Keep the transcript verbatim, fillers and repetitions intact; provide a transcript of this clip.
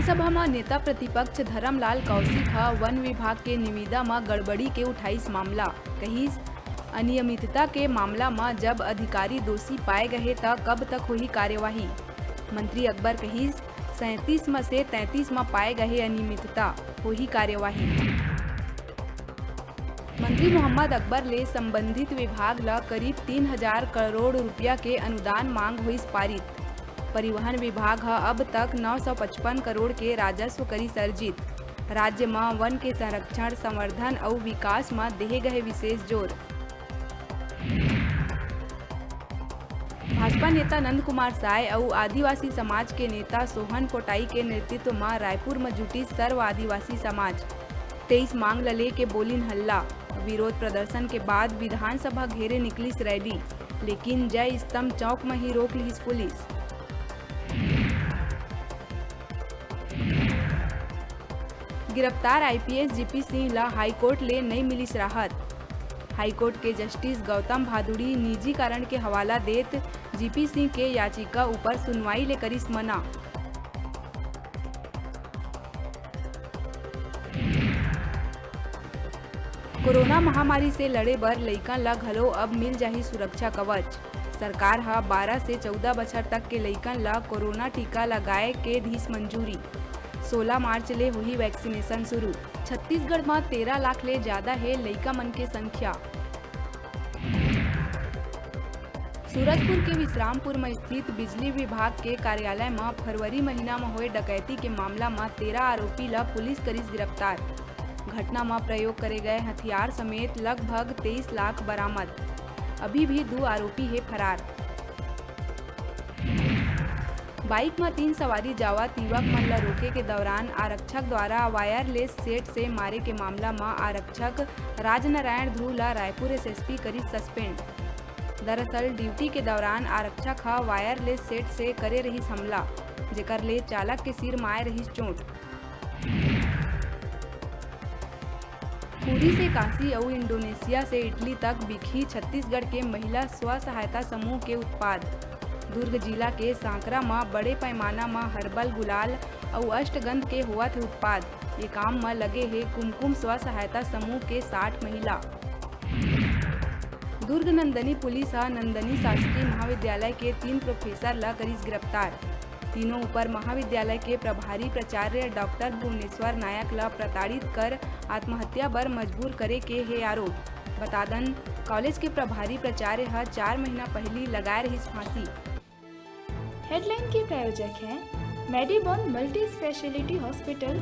सभा म नेता प्रतिपक्ष धरमलाल कौशिक ह वन विभाग के निविदा म गड़बड़ी के उठाइस मामला। कहिस, अनियमितता के मामला म जब अधिकारी दोषी पाए गए हे, त कब तक होही कार्यवाही? मंत्री अकबर कहिस, सैंतीस म से तैंतीस म पाए गए अनियमितता, होही कार्यवाही। मंत्री मोहम्मद अकबर ले संबंधित विभाग ल करीब तीन हजार करोड़ रुपया के अनुदान मांग होइस पारित। परिवहन विभाग ह अब तक नौ सौ पचपन करोड़ के राजस्व करिस अर्जित। राज्य म वन के संरक्षण, संवर्धन अउ विकास म देहे गए विशेष जोर। भाजपा नेता नंद कुमार साय अउ आदिवासी समाज के नेता सोहन पोटाई के नेतृत्व म रायपुर म जुटिस सर्व आदिवासी समाज। तेईस मांग ल लेके बोलिन हल्ला। विरोध प्रदर्शन के बाद विधानसभा घेरे निकलिस रैली, लेकिन जय स्तंभ चौक म ही रोक लिहिस पुलिस। गिरफ्तार आईपीएस जीपी सिंह ला हाईकोर्ट ले नई मिलिस राहत। हाईकोर्ट के जस्टिस गौतम भादुड़ी निजी कारण के हवाला देत जीपी सिंह के याचिका ऊपर सुनवाई ले करिस मना। कोरोना महामारी से लड़े बर लइकन ला घलो अब मिल जाही सुरक्षा कवच। सरकार ह बारह से चौदह बछर तक के लइकन ला कोरोना टीका लगाए के दिस मंजूरी। सोला मार्च ले होही वैक्सीनेशन शुरू। छत्तीसगढ़ म तेरह लाख ले ज्यादा हे लइका मन के संख्या। सूरजपुर के विश्रामपुर म स्थित बिजली विभाग के कार्यालय म फरवरी महीना म होए डकैती के मामला म तेरह आरोपी ल पुलिस करिस गिरफ्तार। घटना म प्रयोग करे गए हथियार समेत लगभग तेईस लाख बरामद। अभी भी दू आरोपी हे फरार। बाइक म तीन सवारी जावत युवक मन ल रोके के दौरान आरक्षक द्वारा वायरलेस सेट से मारे के मामला म आरक्षक राजनारायण ध्रुव ल रायपुर एसएसपी करिस सस्पेंड। दरअसल ड्यूटी के दौरान आरक्षक ह वायरलेस सेट से करे रहिस हमला, जेकर ले चालक के सिर म आए रहिस चोट। पुरी से काशी अउ इंडोनेशिया से इटली तक बिकही छत्तीसगढ़ के महिला स्व सहायता समूह के उत्पाद। दुर्ग जिला के सांकरा म बड़े पैमाना म हर्बल गुलाल अउ अष्टगंध के होवत हे उत्पाद। ये काम म लगे हे कुमकुम स्व सहायता समूह के साठ महिला। दुर्ग नंदनी पुलिस ह नंदनी शासकीय महाविद्यालय के तीन प्रोफेसर ल करिस गिरफ्तार। तीनों ऊपर महाविद्यालय के प्रभारी प्राचार्य डॉक्टर भुवनेश्वर नायक ल प्रताड़ित कर आत्महत्या बर मजबूर करे के हे आरोप। बता दन, कॉलेज के प्रभारी प्राचार्य ह चार महीना पहिली लगाए रहिस फांसी। हेडलाइन के प्रायोजक हैं मेडीबोन मल्टी स्पेशलिटी हॉस्पिटल,